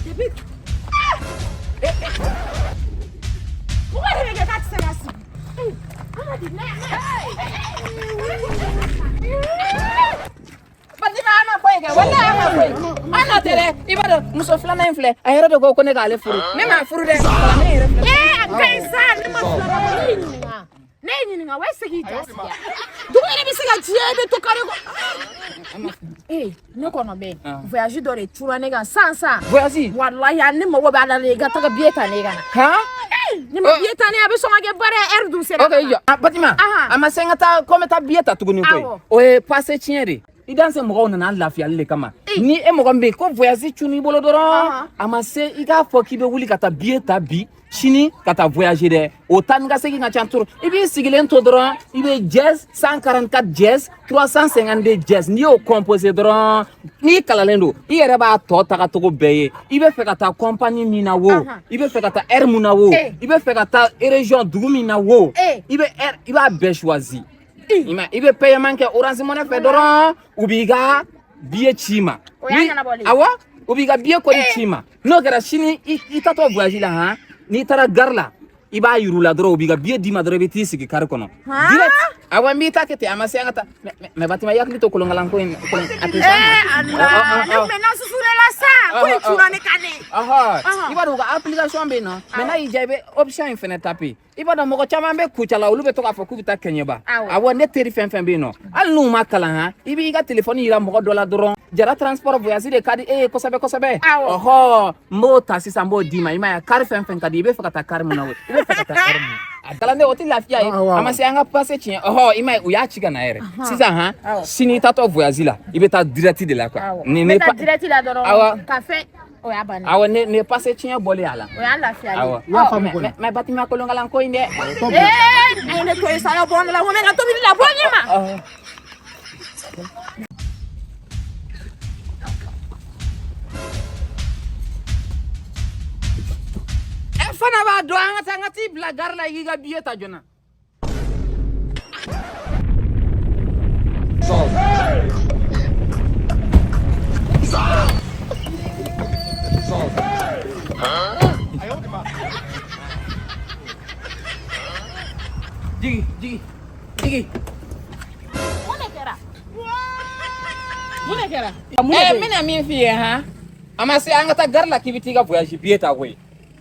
Depuis mɔgɔ yɛrɛ bɛ kɛ k'a tɛ se ka sigi. Amadi ne. Fatima, an ma foyi kɛ, walahi an ma foyi. An nɔ tɛ dɛ, i b'a dɔn muso filanan in filɛ, a yɛrɛ de ko ko ne k'ale furu. Ne m'a furu dɛ, kalanden yɛrɛ filɛ. Ee, a ka ɲi sa, ne ma filanan bɔ, ne y'i ɲininka. Ne y'i ɲininka, wa e se k'i ja sigi yan. Dugu yɛrɛ bɛ se ka jɛ, e bɛ to kare kɔnɔ. Ee, ne kɔnɔ bɛ voyage dɔ de cura ne kan san san. Voyage? Walahi, a ne mago b'a la de, i ka taga billet ta ne ka na. Han? Ne ma billet ta ne, a bɛ sɔn ka kɛ baara ye, heure dun sera. Ok, i jɔ. Ah, Fatima, a ma se n ka taa ko n bɛ taa billet ta tuguni koyi. O ye passé tiɲɛ de. I danse mɔgɔw nana an lafiyali de kama. Ni e mɔgɔ min bɛ yen ko voyage cunna i bolo dɔrɔn, a ma se i k'a fɔ k'i bɛ wuli ka taa billet ta bi sini ka taa voyager dɛ. O taa ni ka segin ka ca trop. I b'i sigilen to dɔrɔn, i bɛ dièse 144 dièse 352 dièse, n'i y'o composé dɔrɔn, n'i kalanlen don, i yɛrɛ b'a tɔ tagacogo bɛɛ ye. I bɛ fɛ ka taa compagnie min na wo, i bɛ fɛ ka taa heure mun na wo, i bɛ fɛ ka taa région dugu min na wo, i bɛ heure, i b'a bɛɛ choisi. I ma, i bɛ paiement kɛ Orange Money fɛ dɔrɔn, u b'i ka billet ci i ma. O y'a ɲɛnabɔlen ye. Awɔ, u b'i ka billet kɔni ci i ma. N'o kɛra sini, i taatɔ voyage la han, n'i taara gare la, i b'a yir'u la dɔrɔn, u b'i ka billet d'i ma dɔrɔn, i bɛ t'i sigi car kɔnɔ. Direct. Awɔ, n b'i ta kɛ ten, a ma se an ka taa. Mais Fatima, i hakili to kolonkalanko in, kolon a tɛ s'a ma. Ee Ala, ne tun bɛ na susu de la sa, ko in cunna ne kan de. Ɔhɔ, i b'a dɔn u ka application bɛ yen nɔ, mais n'a y'i diya, i bɛ option in fɛnɛ taper. I b'a dɔn mɔgɔ caman bɛ Kucala, olu bɛ to k'a fɔ k'u bɛ taa Kɛɲɛba. Awɔ, ne teri fɛn fɛn bɛ yen nɔ, hali n'u ma kalan han, i b'i ka telefɔni yira mɔgɔ dɔ la dɔrɔn, Jara Transport voyage de ka di e ye kosɛbɛ kosɛbɛ. Ɔhɔ, n b'o ta sisan, n b'o d'i ma. I m'a ye, car fɛn fɛn ka di, i bɛ fɛ ka taa car mun na o, i bɛ fɛ ka taa car mun na. A kalanden, o tɛ lafiya ye. A ma se an ka passé tiɲɛ. Ɔhɔ, i m'a ye, u y'a ci ka na yɛrɛ sisan han. Sini i taatɔ voyage la, i bɛ taa direct de la quoi. Ni ne bɛ taa direct la dɔrɔn ka fɛn, o y'a bannen. Awɔ, ne passé tiɲɛ bɔlen a la. O y'a lafiyalen. Awɔ. I y'a faamu kɔni. Mais Fatima, kolonkalan ko in dɛ. Ee, a ye ne to yen sa, bɔ ne la, ko ne ka tobili la, bɔ ne ma. E fana b'a dɔn, an ka taa, an ka t'i bila gare la, i k'i ka billet ta joona. Jigi, jigi, jigi. Mun de kɛra? Mun de kɛra? Ɛ, n bɛna min f'i ye han, a ma se an ka taa gare la k'i bɛ t'i ka voyage billet ta koyi.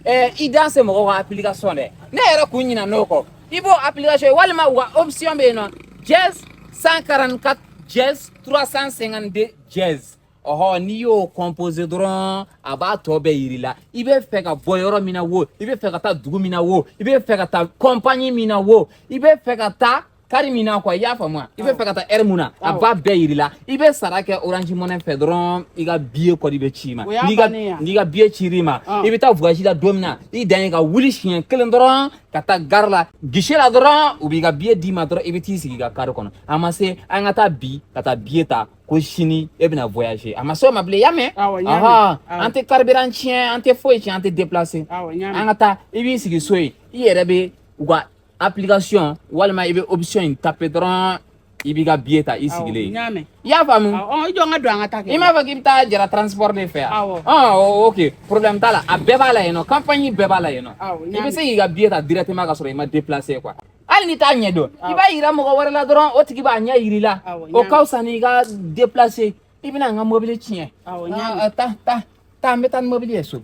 Ɛ, i danse mɔgɔw ka application dɛ, ne yɛrɛ kun ɲina n'o kɔ. I b'o application ye walima u ka option bɛ yen nɔ, dièse 144 dièse 352 dièse. Ɔhɔ, n'i y'o composé dɔrɔn, a b'a tɔ bɛɛ yir'i la. I bɛ fɛ ka bɔ yɔrɔ min na wo, i bɛ fɛ ka taa dugu min na wo, i bɛ fɛ ka taa compagnie min na wo, i bɛ fɛ ka taa car min na quoi, i y'a faamu wa? I bɛ fɛ ka taa heure mun na, a b'a bɛɛ yir'i la. I bɛ sara kɛ Orange Money fɛ dɔrɔn, i ka billet kɔni bɛ ci i ma. O y'a N'i ka bannen ye wa? N'i ka billet cir'i ma, i bɛ taa voyage la don min na, i dan ye ka wuli siɲɛ kelen dɔrɔn ka taa gare la, guichet la dɔrɔn, u b'i ka billet d'i ma dɔrɔn, i bɛ t'i sigi i ka car kɔnɔ. A ma se an ka taa bi ka taa billet ta ko sini e bɛna voyager, a ma se o ma bilen, i y'a mɛn? Awɔ, n y'a mɛn. Ɔhɔn, Awɔ. an tɛ carburant tiɲɛ, an tɛ foyi tiɲɛ, an tɛ déplacer. Awɔ, n y'a mɛn. An ka taa, i b'i sigi so yen, i yɛrɛ bɛ u ka application walima i bɛ option in taper dɔrɔn, i b'i ka billet ta i sigilen. N y'a mɛn. I y'a faamu? Awɔ, i jɔ n ka don, an ka taa kɛ. I m'a fɔ k'i bɛ taa Jara Transport de fɛ yan? Awɔ. Ɔn, ok, problème t'a la, a bɛɛ b'a la yen nɔ, compagnie bɛɛ b'a la yen nɔ. Awɔ, n I y'a bɛ se mɛn. k'i ka billet ta directement ka sɔrɔ i ma déplacer quoi. Hali n'i t'a ɲɛ dɔn, i b'a yira mɔgɔ wɛrɛ la dɔrɔn, o tigi b'a ɲɛ yir'i la. Awɔ, n O y'a ka fisa n'i ka déplacer, i bɛna n ka mobili tiɲɛ. Awɔ, n y'a mɛn. Ah, taa, taa, taa, n bɛ taa ni mobili ye so.